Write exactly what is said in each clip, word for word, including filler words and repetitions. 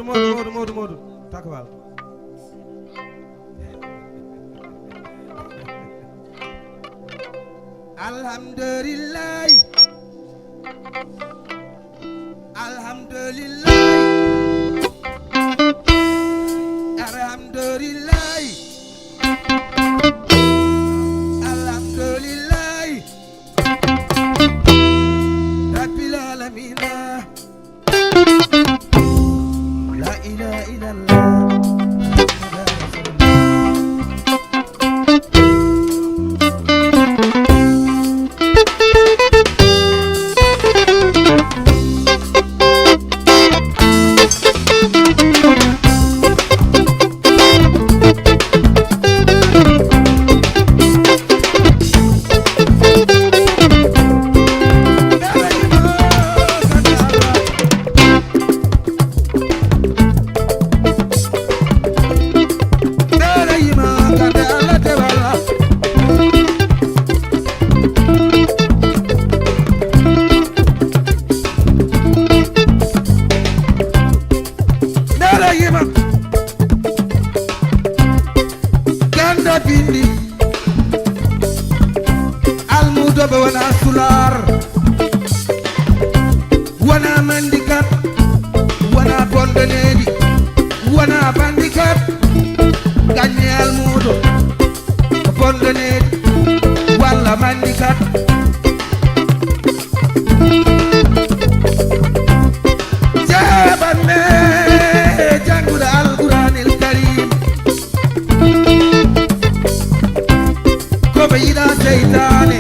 Moodu, Moodu, Moodu, Moodu. Takwal. Alhamdulillahi. Alhamdulillahi. Alhamdulillahi. Alhamdulillahi. Rabbil alamina. La ilaha illallah. Ndarayima. Ganda bindi. Almudo be wana sular. Wana mandikat. Wana bondanedi. Wana bandikat. Ganye almudo. Bondanedi. Wala mandikat. Jabanme jangude Alquranil Karim. Ko ɓe yiɗa seytaane,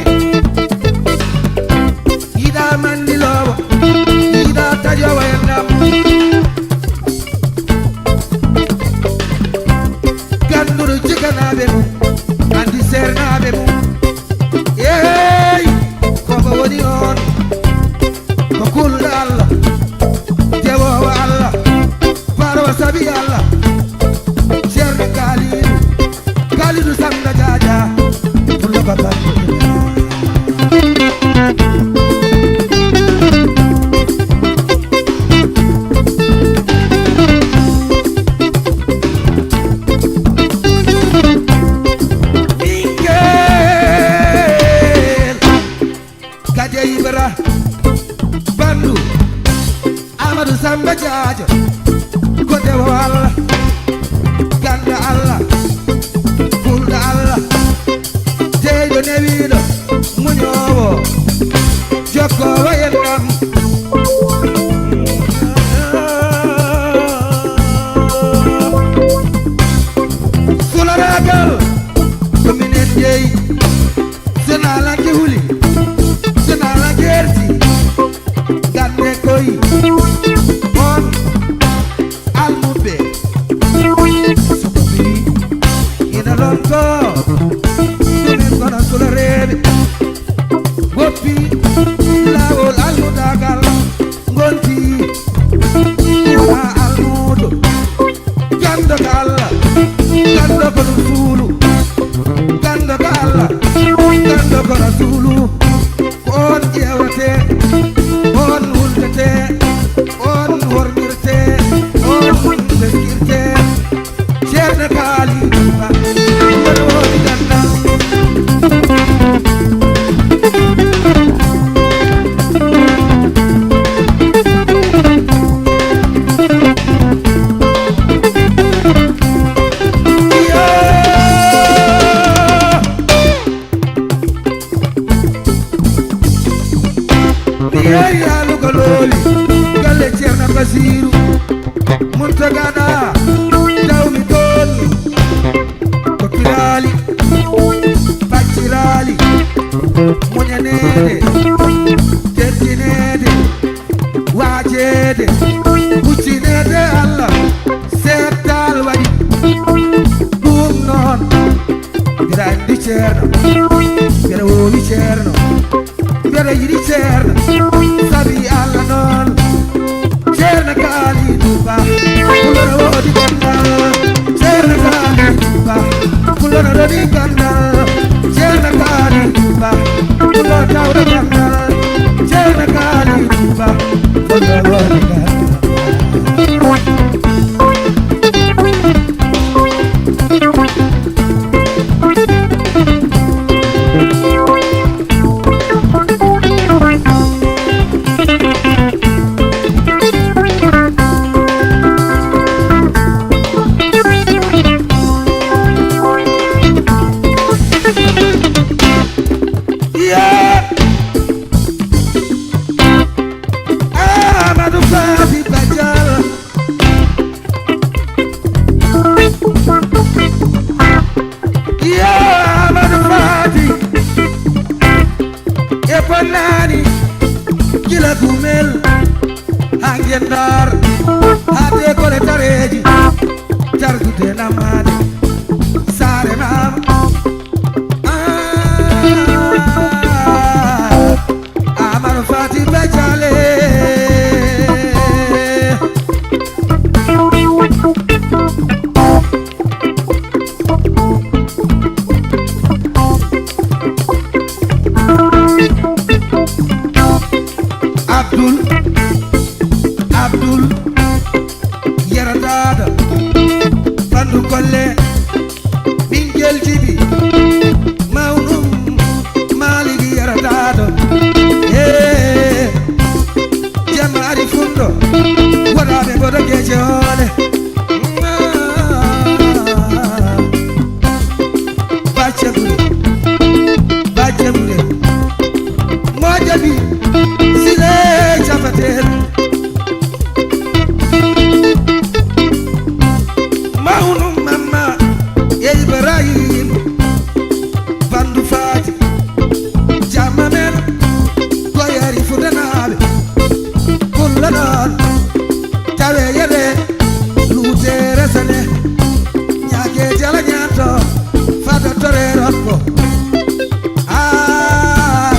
yiɗa mandilowo, yiɗa taƴowo e ndam. Ganduɗo jikanaaɓe mum, andi seernaaɓe mum. Yeey, ko mo woni on? Ko kulɗo Allah, dewoowo Allah, barwa sabi Allah. Ceerno Kaalidu, Kaalidu Samba Jaaja, pullo ko kanko. Ɓinngel Gaje Ibra Bandu, Amadou Samba Jaajo, ko dewo Allah, ganda Allah, kulɗo Allah, jeyɗo newiɗo, muñoowo, jokkoowo enɗam. Sularagal ko minen jeyi. Sena lanki huli, sena lanki erti, gande koy on almuɓɓe. Sukuɓi ina lonto, ɗumen kono sulareɓe. Woppi laawol almudagal ngonti, ɗuma almudo. Ganndo ko Allah, ganndo ko Rasuulu, ganndo ko Allah, ganndo ko Rasuulu. Ko on ƴeewetee, on hultetee, on hormirtee, on teskirtee. Ceerno Kaali Ba, mboɗo woodi ganndal. Mi yehi yaalugo looli galle Ceerno Basiiru Muntaga na tawmi toon. Ko kiraali, pacciraali, muñaneede, teddineede, waajeede, huccineede Allah, seettaal waɗi. Ɗum noon, mbiɗa anndi Ceerno, mbiɗa woowi Ceerno. Mbeɗa yiɗi Ceerno, sabi Allah noon. Ceerno Kaalidu Ba, Pullo no woodi ganndal. Ceerno Kaalidu Ba, Pullo no ɗoni ganndal. Ceerno Kaalidu Ba, Pullo tawɗo ganndal. Ceerno Kaalidu Ba, Pullo woodi ganndal. Tardude namaade saare maama. Ah, Amaro Fati Bejale. Abdul, Abdul, Yero Daado, Bandu Kolle, Ɓingel Jibi, Mawnum, Maaliki Yero Daado. Ee, jemma ari fundo, wodaaɓe bodo geje ole. Bacce ɓure, bacce ɓure. Moƴƴa bi, sile cafaten. Mawnum Mamma e Ibrahim, Bandu Fati, jamma men, ko yari fudanaaɓe, kulla ɗon, tawe yere, luute resane, ñaage jala ñaato, fada tore rokko. Ah.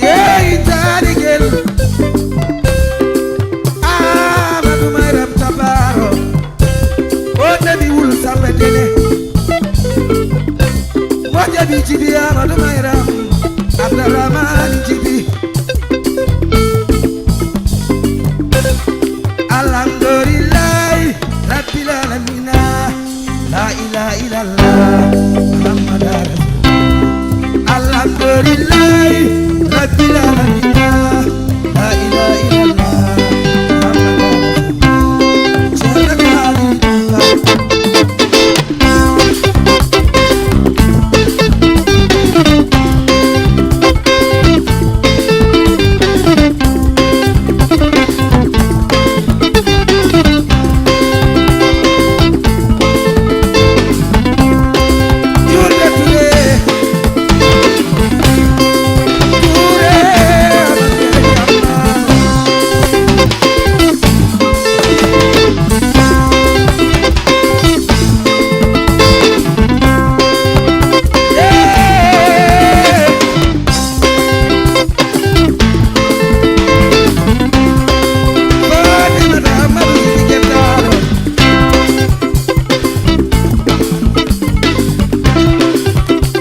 Yeey taarigel Amadou Mayram Tabaro, o nabi wul Samba Dene. Mo jabi jibi Amadou Mayram Abdourahmane Jibi. Alhamdulillahi Rabbil Alamina. La ilaha illallah Muhammad Rasul. Alhamdulillahi Rabbil Alamina. La ilaha illallah Muhammad Rasul. Ceerno Khalilullah.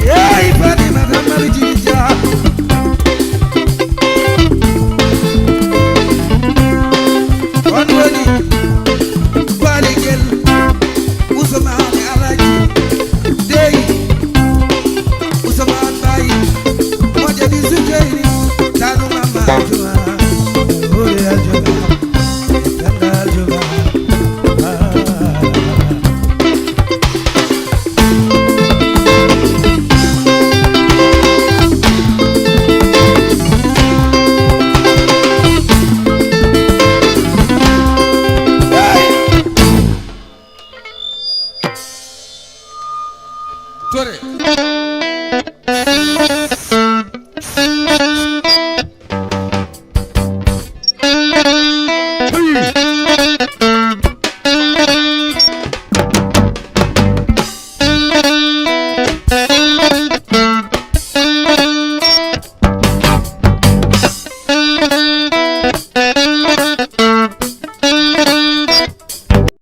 Yeey Fatimata Mari Jibi Dia. On woni Baligel Ousmane Alaji Dey. Ousmane Baye. Moƴƴa bi Zukeyri. Tanu Mama Juma. Hore Aljuma. Tanu Aljuma. Ah. Tore.